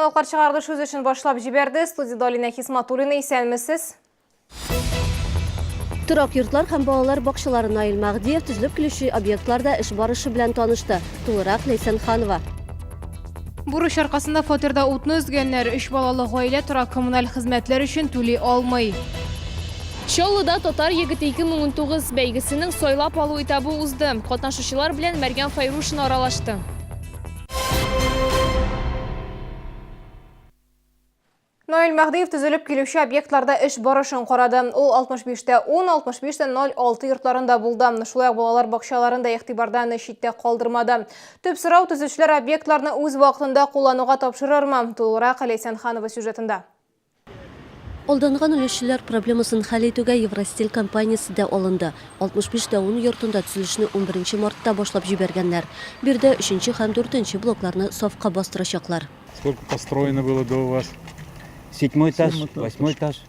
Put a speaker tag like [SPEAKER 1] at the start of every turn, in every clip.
[SPEAKER 1] Яңалыклар чыгарылыш үз эшен башлап җибәрде. Студиядә Алинә Хисматуллина, исәнмесез.
[SPEAKER 2] Торак йортлар һәм балалар бакчалары Наил Мәһдиев төзелеп килүче объектларда эш барышы белән танышты. Тулырак Ләйсән Ханова.
[SPEAKER 1] Бурыч аркасында фатирда утны өзгәннәр, өч балалы гаилә торак коммуналь хезмәтләр өчен түли алмый.
[SPEAKER 3] Чаллыда Татар егете 2019 бәйгесенең сайлап алу этабы узды. Катнашучылар белән Мәргән Фәйрушина аралашты.
[SPEAKER 1] Наил Мәһдиев төзелеп килүче объектларда эш барышын карады. Ул 65 тә 10, 65 тә 06 йортларында булды. Шулай ук балалар бакчаларын да игътибардан читтә калдырмады. Төп сорау, төзүчеләр объектларны үз вакытында куллануга тапшырырмы? Тулырак Ләйсән Ханова сюжетында.
[SPEAKER 2] Алданган өлешчеләр проблемасын хәл итүгә Евростиль компаниясе дә алынды. 65 тә 10 йортында төзелешне унберенче мартта башлап җибәргәннәр. Биредә өченче һәм дүртенче блокларны сафка бастырачаклар.
[SPEAKER 4] Сколько построено было до вас?
[SPEAKER 5] Седьмой этаж, восьмой этаж.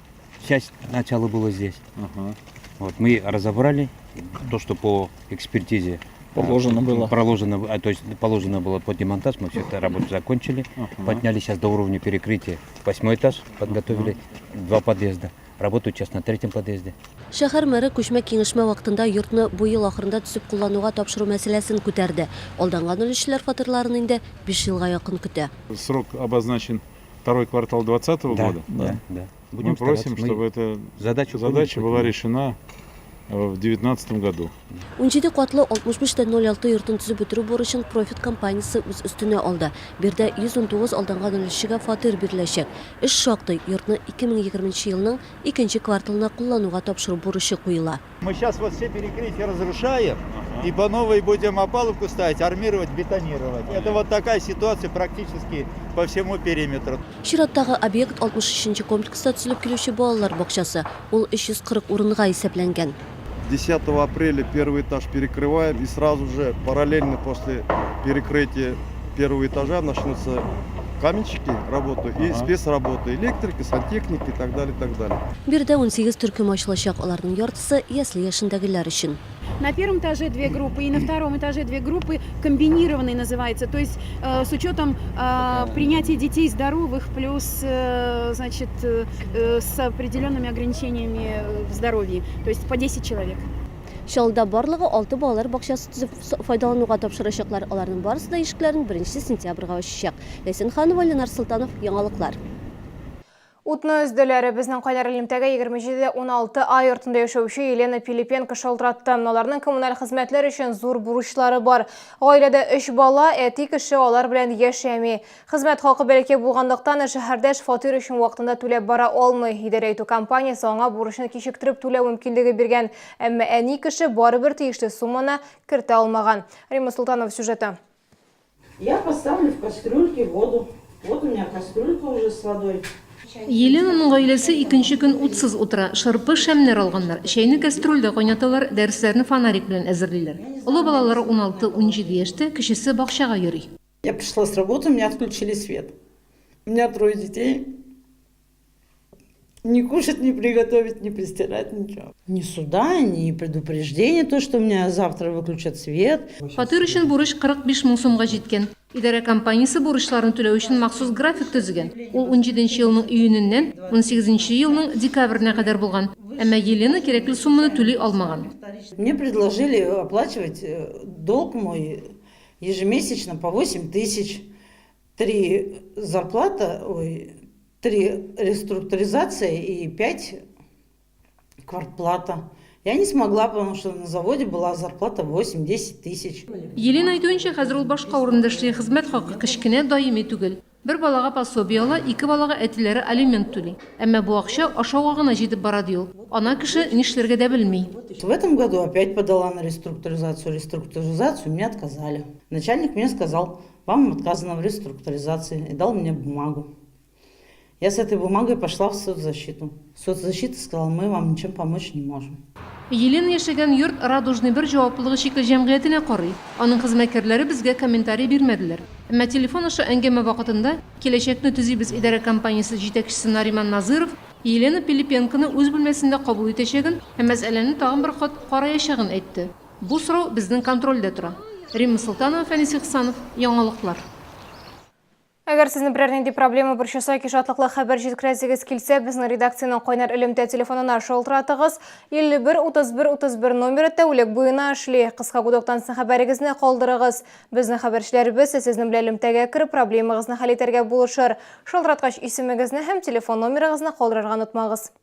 [SPEAKER 5] Часть начала было здесь. Ага. Вот мы разобрали то, что по экспертизе
[SPEAKER 4] положено было.
[SPEAKER 5] Проложено, а, то есть положено было под демонтаж, мы всю эту работу закончили. Ага. Подняли сейчас до уровня перекрытия. Восьмой этаж подготовили, ага. Два подъезда. Работают сейчас на третьем подъезде.
[SPEAKER 2] Шәһәр мэры күчмә киңәшмә вакытында йортны бу ел ахырында төзеп куллануга тапшыру мәсьәләсен күтәрде. Алданган өлешчеләр фатирларын инде биш елга якын көтә.
[SPEAKER 4] Срок обозначен второй квартал двадцатого года.
[SPEAKER 5] Да, да.
[SPEAKER 4] Мы просим, чтобы эта задача была решена в девятнадцатом году.
[SPEAKER 2] 17 катлы 65 тә 06 йортын төзеп бетерү бурычын Профит компаниясе үз өстенә алды. Биредә 119 алданган өлешчегә фатир биреләчәк. Эш шактый, йортны 2020 нче елның икенче кварталына куллануга тапшыру бурычы куела.
[SPEAKER 6] Мы сейчас вот все перекрытия разрушаем и по новой будем опалубку ставить, армировать, бетонировать. Это вот такая ситуация практически по всему периметру.
[SPEAKER 2] Чираттагы объект 63 нче комплекста төзелеп килүче балалар бакчасы. Ул 340 урынга исәпләнгән.
[SPEAKER 7] Десятого апреля первый этаж перекрываем и сразу же параллельно после перекрытия первого этажа начнутся каменщики работы и спецработы, электрики, сантехники и так далее, и так далее.
[SPEAKER 2] Биредә 18 төркем ачылачак, аларның яртысы ясле яшендәгеләр өчен.
[SPEAKER 8] На первом этаже две группы и на втором этаже две группы, комбинированные называется, то есть э, с учетом э, принятия детей здоровых плюс э, значит, с определенными ограничениями в здоровье, то есть по 10 человек.
[SPEAKER 2] Чаллыда барлыгы алты балалар бакчасы төзеп файдалануга тапшырачаклар. Аларның барысы да ишекләрен беренче сентябрьгә ачачак. Ләйсән Ханова, Ленар Солтанов, Яңалыклар.
[SPEAKER 1] Утны өзделәр. Безнең кайнар элемтәгә 27 16 А йортында яшәүче Елена Пилипенко шалтыратты. Аларның коммуналь хезмәтләр өчен зур бурычлары бар. Гаиләдә өч бала, әти кеше алар белән яшәми. Хезмәт хакы бәләкәй булганлыктан, шәһәрдәш фатир өчен вакытында түләп бара алмый. Идарә итү компаниясе аңа бурычны кичектереп түләү мөмкинлеге биргән. Әмма әни кеше барыбер тиешле сумманы кертә алмаган. Римма Солтанова сюжеты.
[SPEAKER 9] Я поставлю в кастрюльке воду. Вот у меня кастрюлька уже с водой.
[SPEAKER 3] Еленаның гаиләсе икенче көн утсыз утыра. Шырпы, шәмнәр алганнар. Чәйне кәстрүлдә кайнаталар, дәресләрне фонарик белән әзерлиләр. Олы балалары 16, 17 яшьтә, кечесе бакчага йөри.
[SPEAKER 9] Я пришла с работы, у меня отключили свет. У меня трое детей. Ни кушать, ни приготовить, ни постирать, ничего. Ни суда, ни предупреждения, то, что у меня завтра выключат свет.
[SPEAKER 3] Фатир өчен бурыч 45 мең сумга җиткән. Идарә компаниясе бурычларны түләү өчен махсус график төзегән. Ул унҗиденче елның июненнән унсигезенче елның декабренә кадәр булган. Әмма Елена кирәкле сумманы түли алмаган.
[SPEAKER 9] Мне предложили оплачивать долг мой ежемесячно по 8 тысяч. Три зарплата, ой, три реструктуризация и пять квартплата. Я не смогла, потому что на заводе была зарплата 8-10 тысяч.
[SPEAKER 3] Елена әйтүенчә, хәзер ул башка урында эшли, хезмәт хакы кечкенә, даими түгел. Бер балага пособие ала, ике балага әтиләре алимент түли. Әмма бу акча ашауга гына җитеп бара, ди ул. Ана кеше нишләргә дә белми.
[SPEAKER 9] В этом году опять подала на реструктуризацию. Реструктуризацию мне отказали. Начальник мне сказал, вам отказано в реструктуризации, и дал мне бумагу. Я с этой бумагой пошла в соцзащиту. Соцзащита сказала, мы вам ничем помочь не можем.
[SPEAKER 3] Елена яшәгән йорт Радужный бер җаваплылыгы чикле җәмгыятенә карый. Аның хезмәткәрләре безгә комментарий бирмәделәр. Әмма телефон аша әңгәмә вакытында Киләчәкне төзибез идарә компаниясе җитәкчесе Нариман Назыров Елена Пилипенконы үз бүлмәсендә кабул итәчәген һәм мәсьәләне тагын бер кат караячагын әйтте. Бу сорау безнең контрольдә тора. Римма Солтанова, Фәнис Ихсанов, Яңалыклар.
[SPEAKER 1] Әгәр сезне берәр нинди проблема борчыса яки шатлыклы хәбәр җиткерәсегез килсә, безнең редакциянең кайнар элемтә телефонына шалтыратыгыз. 51 31 31 номеры тәүлек буена эшли. Кыска гудоктан соң хәбәрегезне калдырыгыз. Безнең хәбәрчеләребез сезнең белән элемтәгә кереп, проблемагызны хәл итәргә булышыр. Шалтыраткач исемегезне һәм телефон номерыгызны калдырырга онытмагыз.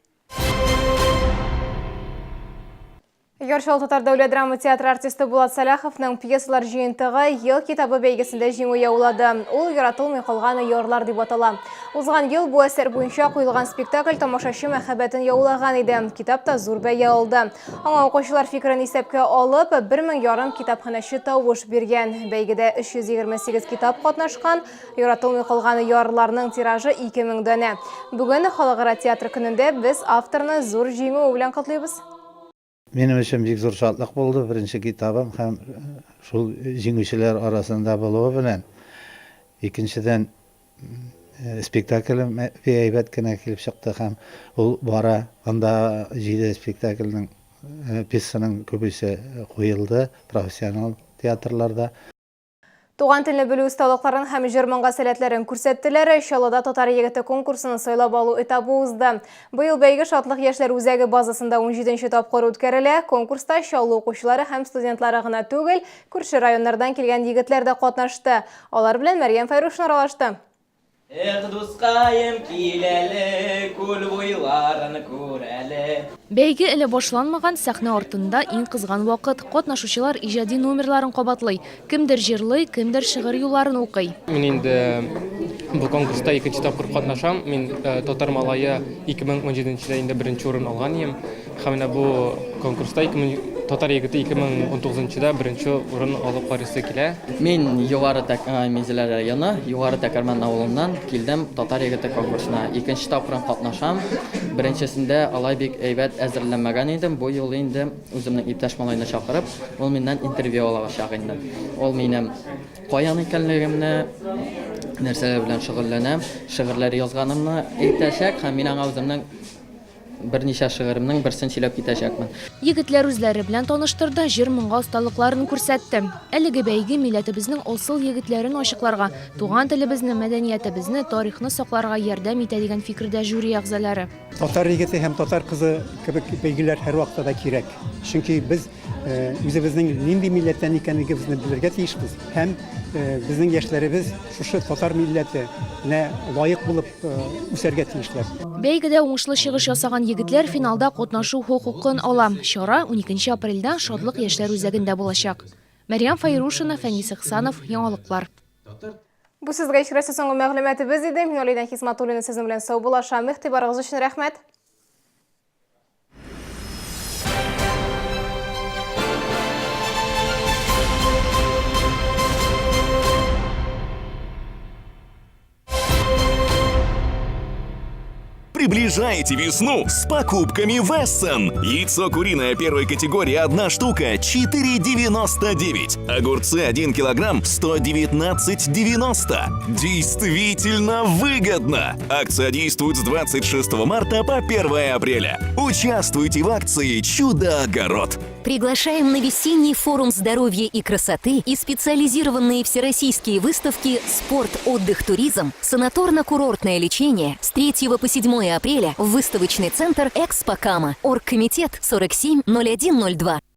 [SPEAKER 1] Яр Чаллы татар дәүләт драма театры артисты Булат Сәлаховның пьесалар җыентыгы Ел китабы бәйгесендә җиңү яулады. Ул Яратылмый калган ярлар дип атала. Узган ел бу әсәр буенча куелган спектакль тамашачы мәхәббәтен яулаган иде. Китап та зур бәя алды. Аңа укучылар фикерен исәпкә алып, 1,5 мең китапханәче тавыш биргән. Бәйгедә 328 китап катнашкан. Яратылмый калган ярларның тиражы 2000 данә. Бүген Халыкара театр көнендә без авторны зур җиңүе белән котлыйбыз.
[SPEAKER 10] Минем өчен бик зур шатлык булды, беренче китабым һәм шул җиңүчеләр арасында булуы белән. Икенчедән, спектаклем бик әйбәт кенә килеп чыкты һәм ул бара. Анда җиде спектакльнең, пьесаның күбесе куелды профессионал театрларда.
[SPEAKER 1] Туган телне белү осталыкларын һәм җыр-моңга сәләтләрен күрсәттеләр. Чаллыда Татар егете конкурсының сайлап алу этабы узды. Быел бәйге Шатлык яшьләр үзәге базасында 17 тапкыр үткәрелә. Конкурста Чаллы укучылары һәм студентлары гына түгел, күрше районнардан килгән егетләр дә катнашты. Алар белән Мәрьям Фәйрушина аралашты.
[SPEAKER 11] Эх, дускаем, кил әле, күл буйларын күр әле.
[SPEAKER 12] Бәйге әле башланмаган, сәхнә артында иң кызган вакыт. Катнашучылар иҗади номерларын кабатлый. Кемдер җырлый, кемдер шигырь юлларын укый.
[SPEAKER 13] Мин инде бу конкурста икенче тапкыр катнашам. Мин Татар малае 2017 нчедә инде беренче урын алган ием. Һәм менә бу конкурста 2000 Татар егете 2019 нчыда беренче урын алып карыйсы килә.
[SPEAKER 14] Мин Югары Тәк, Минзәлә районы, Югары Тәкәрмән авылыннан килдем Татар егете конкурсына. Икенче тапкырым катнашам. Беренчесендә алай бик әйбәт әзерләнмәгән идем. Бу юлы инде үземнең иптәш малайны чакырып, ул миннән интервью алачак инде. Ул минем каян икәнлегемне, нәрсәләр белән шөгыльләнәм, шигырьләр язганымны әйтәчәк һәм мин аңа үземнең Берничә шигыремнең берсен сөйләп китәчәкмен.
[SPEAKER 12] Егетләр үзләре белән таныштырды, җыр-моңга осталыкларын күрсәтте. Әлеге бәйге милләтебезнең асыл егетләрен ачыкларга, туган телебезне, мәдәниятебезне, тарихны сакларга ярдәм итә дигән фикердә жюри әгъзалары.
[SPEAKER 15] Татар егете һәм татар кызы кебек бәйгеләр һәрвакытта да кирәк. Чөнки без үзебезнең нинди милләттән икәнлегебезне белергә тиешбез һәм безнең яшьләребез шушы татар милләтенә лаек булып үсәргә тиешләр.
[SPEAKER 12] Бәйгедә уңышлы чыгыш ясаган егетләр финалда катнашу хокукын ала. Чара уникенче апрельдә Шатлык яшьләр үзәгендә булачак. Мәрьям Фәйрушина, Фәнис Ихсанов, Яңалыклар.
[SPEAKER 1] Бу сезгә ишетеләсе соңгы мәгълүматыбыз иде. Мин Алинә Хисматуллина сезнең белән саубуллашам. Игътибарыгыз өчен рәхмәт.
[SPEAKER 16] Приближайте весну с покупками Вессон. Яйцо куриное первой категории одна штука 4,99. Огурцы 1 килограмм 119,90. Действительно выгодно! Акция действует с 26 марта по 1 апреля. Участвуйте в акции «Чудо-огород».
[SPEAKER 17] Приглашаем на весенний форум здоровья и красоты и специализированные всероссийские выставки «Спорт, отдых, туризм», «Санаторно-курортное лечение» с 3 по 7 апреля в выставочный центр «Экспо Кама». Оргкомитет 47 0102.